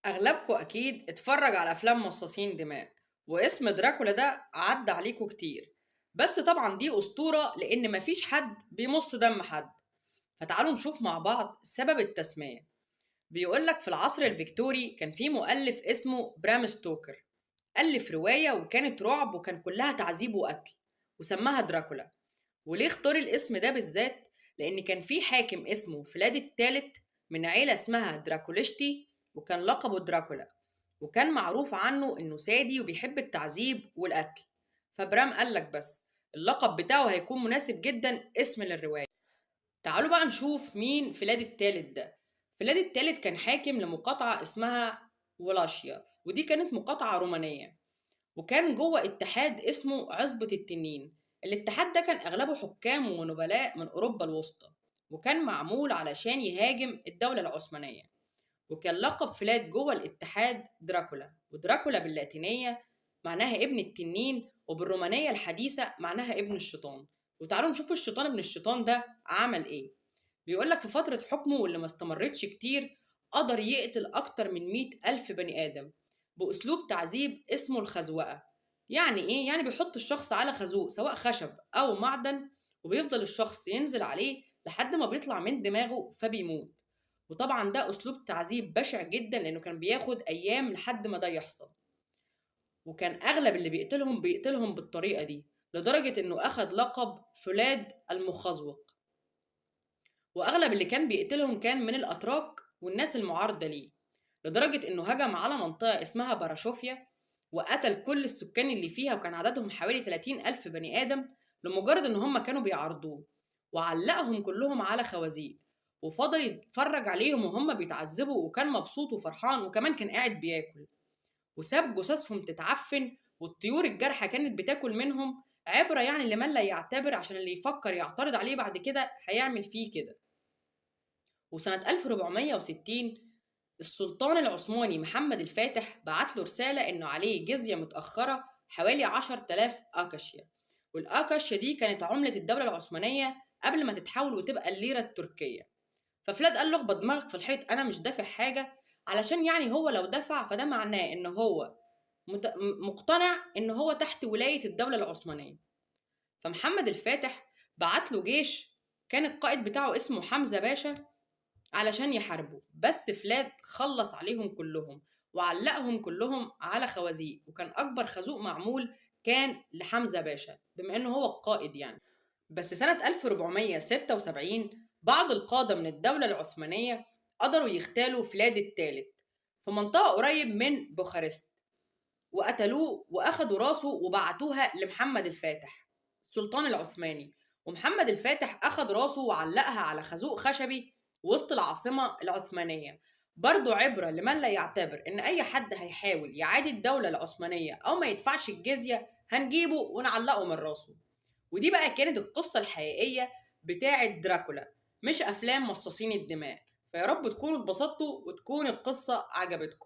أغلبكم أكيد اتفرج على أفلام مصاصين دماء، واسم دراكولا ده عدى عليكم كتير، بس طبعا دي أسطورة لأن مفيش حد بيمص دم حد. فتعالوا نشوف مع بعض سبب التسمية. بيقولك في العصر الفيكتوري كان في مؤلف اسمه برام ستوكر، ألف رواية وكانت رعب وكان كلها تعذيب وقتل، وسماها دراكولا. وليه اختار الاسم ده بالذات؟ لأن كان في حاكم اسمه فلاد الثالث من عيلة اسمها دراكوليشتي، وكان لقبه دراكولا، وكان معروف عنه إنه سادي وبيحب التعذيب والقتل. فبرام قالك بس اللقب بتاعه هيكون مناسب جدا اسم للرواية. تعالوا بقى نشوف مين فلاد الثالث ده. فلاد الثالث كان حاكم لمقاطعة اسمها ولاشيا، ودي كانت مقاطعة رومانية، وكان جوه اتحاد اسمه عصبة التنين. الاتحاد ده كان أغلبه حكام ونبلاء من أوروبا الوسطى، وكان معمول علشان يهاجم الدولة العثمانية. وكان لقب فلاد جوه الاتحاد دراكولا، ودراكولا باللاتينية معناها ابن التنين، وبالرومانية الحديثة معناها ابن الشيطان. وتعالوا نشوف الشيطان ابن الشيطان ده عمل ايه. بيقولك في فترة حكمه واللي ما استمرتش كتير، قدر يقتل أكتر من 100,000 بني آدم بأسلوب تعذيب اسمه الخزوقة. يعني إيه؟ يعني بيحط الشخص على خازوق سواء خشب أو معدن، وبيفضل الشخص ينزل عليه لحد ما بيطلع من دماغه فبيموت. وطبعا ده أسلوب تعذيب بشع جدا، لأنه كان بياخد أيام لحد ما ده يحصل. وكان أغلب اللي بيقتلهم بيقتلهم بالطريقة دي، لدرجة إنه أخد لقب فلاد المخزوق. وأغلب اللي كان بيقتلهم كان من الأتراك والناس المعارضة ليه، لدرجة إنه هجم على منطقة اسمها باراشوفيا وقتل كل السكان اللي فيها، وكان عددهم حوالي 30,000 بني آدم، لمجرد إن هم كانوا بيعارضوه، وعلقهم كلهم على خوازيق، وفضل يتفرج عليهم وهم بيتعذبوا، وكان مبسوط وفرحان، وكمان كان قاعد بياكل، وساب جثثهم تتعفن، والطيور الجارحة كانت بتاكل منهم. عبرة يعني لمن لا يعتبر، عشان اللي يفكر يعترض عليه بعد كده هيعمل فيه كده. وسنة 1460 السلطان العثماني محمد الفاتح بعت له رسالة إنه عليه جزية متأخرة حوالي 10,000 أكاشيا، والأكاشيا دي كانت عملة الدولة العثمانية قبل ما تتحول وتبقى الليرة التركية. ففلاد قال له اخبط دماغك في الحيط، أنا مش دافع حاجة، علشان يعني هو لو دفع فده معناه إن هو مقتنع إن هو تحت ولاية الدولة العثمانية. فمحمد الفاتح بعت له جيش كان القائد بتاعه اسمه حمزة باشا علشان يحاربه، بس فلاد خلص عليهم كلهم وعلقهم كلهم على خوازيق، وكان أكبر خازوق معمول كان لحمزة باشا بما إنه هو القائد يعني. بس سنة 1476 بعض القادة من الدولة العثمانية قدروا يغتالوا فلاد الثالث في منطقة قريب من بوخارست، وقتلوه وأخدوا راسه وبعتوها لمحمد الفاتح السلطان العثماني. ومحمد الفاتح أخد راسه وعلقها على خازوق خشبي وسط العاصمة العثمانية، برضو عبرة لمن لا يعتبر إن أي حد هيحاول يعادي الدولة العثمانية أو ما يدفعش الجزية هنجيبه ونعلقه من راسه. ودي بقى كانت القصة الحقيقية بتاعة دراكولا، مش أفلام مصاصين الدماء. فيا رب تكونوا اتبسطتوا وتكون القصة عجبتكم.